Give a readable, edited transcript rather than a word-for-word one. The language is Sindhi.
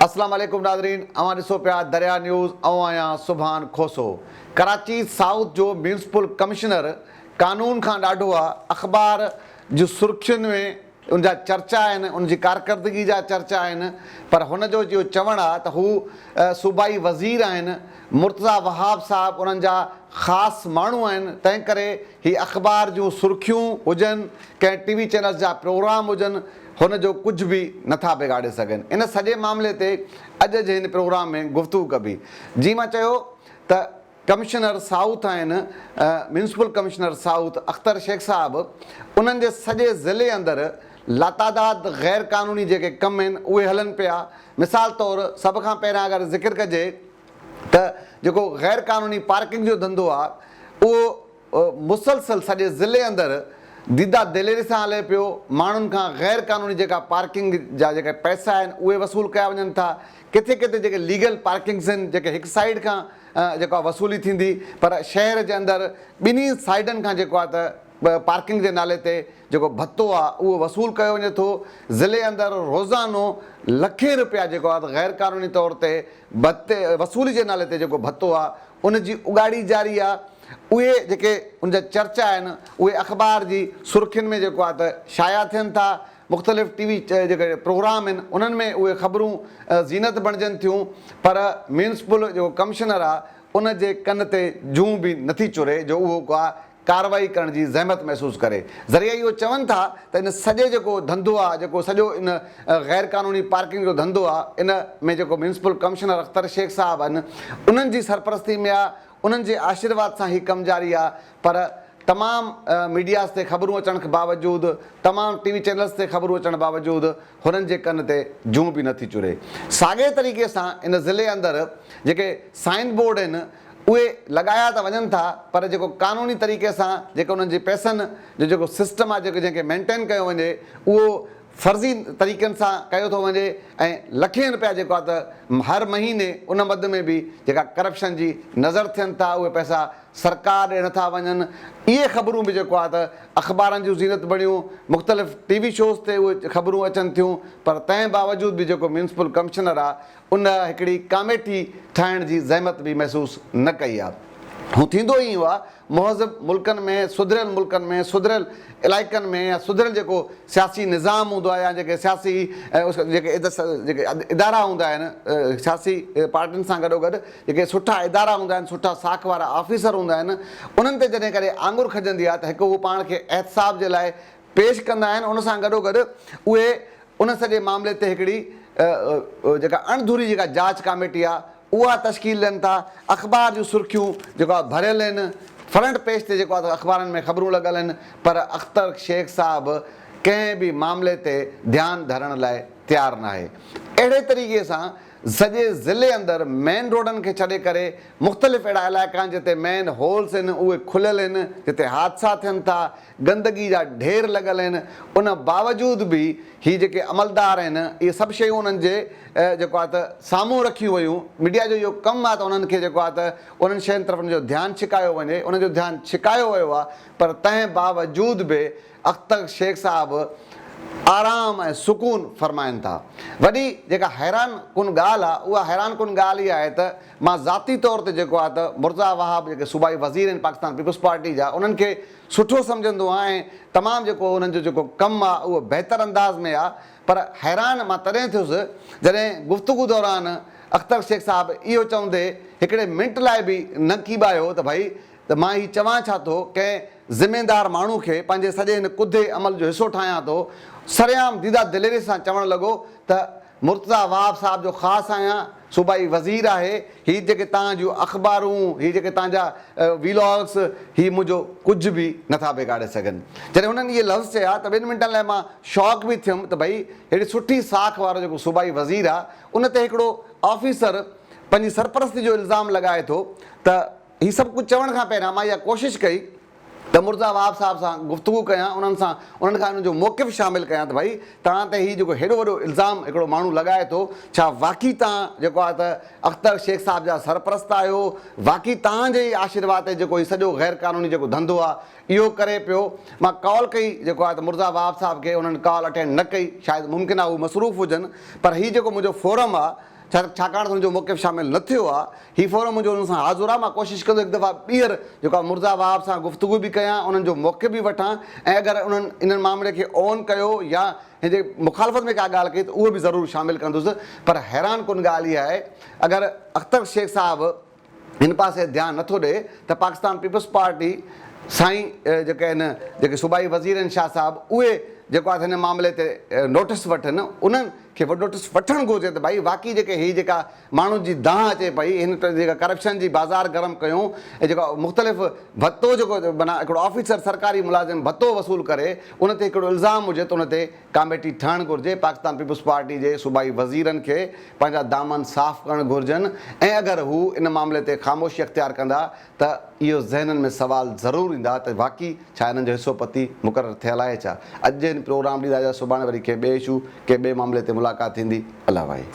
اسلام عليڪم ناظرين اوهان ڏسو پيا دريا نيوز آئون آهيان سبحان کوسو ڪراچي سائوٿ جو ميونسپل ڪمشنر قانون کان ڏاڍو آ اخبار جون سرخين ۾ ان جا چرچا آهن ان جي ڪارڪردگي جا چرچا آهن پر هن جو اهو چوڻ آ ته هو صوبائي وزير آهن مرتضيٰ وهاب صاحب انهن جا خاص ماڻهو آهن تنهن ڪري هي اخبار جون سرخيون هجن ڪنهن ٽي وي چينلز جا پروگرام هجن هن جو ڪجهه به نٿا بگاڙي سگهن. ان سڄي معاملي تي اڄ جي هن پروگرام ۾ گفتگو ڪبي. جيئن مان چيو ته ڪمشنر سائوٿ آهن municipal commissioner south Akhtar Shaikh صاحب انهن جي سڄي ضلعي اندر لاتعداد غير قانوني جيڪي ڪم آهن اهي هلن پيا. مثال طور سڀ کان پهريان اگر ذڪر ڪجي ته جيڪو غير قانوني پارڪنگ جو ڌنڌو آهي اهو مسلسل سڄي ضلعي اندر ديده دليري سان هلي پيو، ماڻهن کان غير قانوني جيڪا پارڪنگ جا جيڪي پئسا آهن اهي وصول ڪيا وڃن ٿا، ڪٿي ڪٿي جيڪي ليگل پارڪنگز آهن جيڪي هڪ سائيڊ کان جيڪو آهي وصولي ٿيندي پر شهر جي اندر ٻنهي سائيڊن کان جيڪو آهي ته پارڪنگ جي نالي تي جيڪو ڀتو آهي اهو وصول ڪيو وڃي ٿو، ضلعي اندر روزانو لکين رپيا جيڪو آهي ته غير قانوني طور تي ڀتي وصولي جي نالي تي جيڪو ڀتو آهي ان جي اڳاڙي جاري آ، اهي جيڪي ان جا چرچا آهن اهي اخبار جي سرخين ۾ جيڪو آ ته شايع ٿين ٿا، مختلف ٽي وي جيڪي پروگرام آهن انهن ۾ اهي خبرون زينت بڻجن ٿيون پر ميونسپل جيڪو ڪمشنر آ ان جي ڪن تي جون به نٿي چري جو اهو ڪا ڪارروائي ڪرڻ جي زحمت محسوس ڪري. ذريعا اهو چون ٿا ته ان سڄي جيڪو ڌنڌو آ جيڪو سڄو ان غير قانوني پارڪنگ جو ڌنڌو آ ان ۾ جيڪو ميونسپل ڪمشنر اختر شيخ صاحب آهن انهن جي سرپرستي ۾ آ انهن جي آشيرواد سان هي ڪم جاري آ پر تمام ميڊياز تي خبرون اچڻ باوجود تمام ٽي وي چينلز تي خبرون اچڻ باوجود هنن جي ڪن تي جون به نٿي چري. ساڳئي طريقي سان ان ضلعي اندر جيڪي سائن بورڊ آهن اهي لڳايا ته وڃن ٿا پر جيڪو قانوني طريقي سان جيڪو انهن جي پئسن جو جيڪو سسٽم آهي جيڪو جنهن کي مينٽين ڪيو وڃي اهو فرضي طريقن سان ڪيو ٿو وڃي ۽ لکين رپيا جيڪو آهي ته هر مهيني ان مد ۾ به جيڪا ڪرپشن جي نظر ٿين ٿا اهي پئسا سرڪار ڏي نٿا وڃن اهي خبرون به جيڪو آهي ته اخبارن جون زينت بڻيون مختلف ٽي وي شوز تي اهي خبرون اچن ٿيون پر تنهن باوجود به جيڪو ميونسپل ڪمشنر آهي ان هڪڙي ڪاميٽي ٺاهڻ جي زحمت به محسوس نه ڪئي آ. هو ٿيندو ئي اهو آ، مهذب ملڪن ۾، سڌريل ملڪن ۾، سڌريل علائقن ۾ يا سڌريل جيڪو سياسي نظام هوندو آ يا جيڪي سياسي جيڪي جيڪي ادارا هوندا آهن، سياسي پارٽين سان گڏوگڏ جيڪي سٺا ادارا هوندا آهن، سٺا ساک وارا آفيسر هوندا آهن، انهن تي جڏهن ڪڏهن آڱر کڄندي آ ته هڪ هو پاڻ کي احتساب جي لاء پيش ڪندا آهن، ان سان گڏوگڏ اهي ان سڄي معاملي تي هڪڙي جيڪا اڻ ڌري جيڪا جاچ ڪاميٽي آ اها تشڪيل ڏين ٿا، اخبار جون سرخيون جيڪو آ ڀريل آهن، فرنٽ پيج تي جيڪو آ اخبارن ۾ خبرون لڳل آهن پر اختر شيخ صاحب ڪنهن به معاملي تي ڌيان ڌرڻ لاء تيار ناهي. اهڙي طريقي سان سڄي ضلعي اندر مين روڊن کي ڇڏي ڪري مختلف اهڙا علائقا آهن جتي مين هولز آهن اهي کليل آهن جتي حادثا ٿين ٿا گندگي جا ڍير لڳل آهن ان باوجود به هي جيڪي عملدار آهن اهي سڀ شيون انهن جي جيڪو آهي ته سامهون رکيون ويون ميڊيا جو اهو ڪم آهي ته انهن کي جيڪو آهي ته انهن شين طرف انهن جو ڌيان ڇڪايو وڃي انهن جو ڌيان ڇڪايو ويو آهي پر تنهن باوجود به اختر شيخ صاحب آرام ۽ سڪون فرمائن ٿا. وڏي جيڪا حيران ڪن ڳالهه آهي اها حيران ڪن ڳالهه اها آهي ته مان ذاتي طور تي جيڪو آهي ته مرتضيٰ وهاب جيڪي صوبائي وزير آهن پاڪستان پيپلز پارٽي جا انهن کي سٺو سمجهندو آهيان ۽ تمام جيڪو انهن جو جيڪو ڪم آهي اهو بهتر انداز ۾ آهي پر حيران مان تڏهن ٿيس جڏهن گفتگو دوران اختر شيخ صاحب اهو چوندي هڪڙي منٽ لاء به نه ڪيٻايو ته ڀئي ته مان هي چوان ڇا ٿو، ڪنهن ذميدار ماڻهو کي پنهنجي سڄي هن ڪڌي عمل جو حصو ٺاهيان ٿو. سرعام ديده دليري سان چوڻ لڳو ته مرتضيٰ وهاب صاحب جو خاص آهيان، صوبائي وزير آهي، هي جيڪي توهان جون اخبارون، هي جيڪي توهان جا ويلاگس، هي منهنجو ڪجهه به نٿا بگاڙي سگهن. جڏهن هنن اهي لفظ چيا ته ٻن منٽن لاء مان شاڪ به ٿيم ته ڀئي ههڙي سٺي ساک وارو جيڪو صوبائي وزير آهي، ان تي هڪڙو آفيسر پنهنجي سرپرستي جو الزام لڳائي ٿو ته هي سڀ ڪجهه چوڻ کان پهريان مان اها ڪوشش ڪئي ته مرزا وهاب صاحب سان گفتگو ڪيان، انهن سان انهن کان ان جو موقف شامل ڪيان ته ڀائي توهان تي هي جيڪو هيڏو وڏو الزام هڪڙو ماڻهو لڳائي ٿو، ڇا واقعي توهان جيڪو آهي ته اختر شيخ صاحب جا سرپرست آهيو، واقعي توهان جي ئي آشيرواد تي جيڪو هي سڄو غير قانوني جيڪو ڌنڌو آهي اهو ڪري پيو. مان ڪال ڪئي جيڪو آهي ته مرزا وهاب صاحب کي انهن ڪال اٽينڊ نه ڪئي، شايد ممڪن آهي هو مصروف هجن، پر هي جيڪو منهنجو فورم آهي، ڇا ڇاڪاڻ ته ان جو موقف شامل نه ٿيو آ، هي فورم منهنجو انهن سان حاضر آ، مان ڪوشش ڪندس هڪ دفعا ٻيهر جيڪو آ مرزا وهاب سان گفتگو به ڪيان، انهن جو موقف به وٺان ۽ اگر انهن انهن معاملي کي اون ڪيو يا هن جي مخالفت ۾ ڪا ڳالهه ڪئي ته اهو به ضرور شامل ڪندس پر حيران ڪن ڳالهه اها آهي اگر اختر شيخ صاحب هن پاسي ڌيان نٿو ڏئي ته پاڪستان پيپلز پارٽي سائين جيڪي آهن جيڪي صوبائي وزير آهن شاهه صاحب اهي جيڪو آهي هن معاملي تي نوٽس وٺن انهن کي نوٽس وٺڻ گهرجي ته ڀائي واقعي جيڪي هي جيڪا ماڻهن جي دانهن اچي پئي هن جيڪا ڪرپشن جي بازار گرم ڪيون ۽ جيڪو مختلف ڀتو جيڪو معنيٰ هڪڙو آفيسر سرڪاري ملازم ڀتو وصول ڪري ان تي هڪڙو الزام هجي ته ان تي ڪاميٽي ٺهڻ گهرجي، پاڪستان پيپلز پارٽي جي صوبائي وزيرن کي پنهنجا دامن صاف ڪرڻ گهرجن ۽ اگر هو ان معاملي تي خاموشي اختيار ڪندا ته اهو ذهنن ۾ سوال ضرور ايندا ته واقعي ڇا هنن جو حصو پتي مقرر ٿيل آهي ڇا؟ اڄ جي هن پروگرام ڏيندا اجازت سڀاڻي وري ڪنهن ٻئي اشو ڪنهن ٻئي معاملي تي ملاقات ٿيندي الله واهي.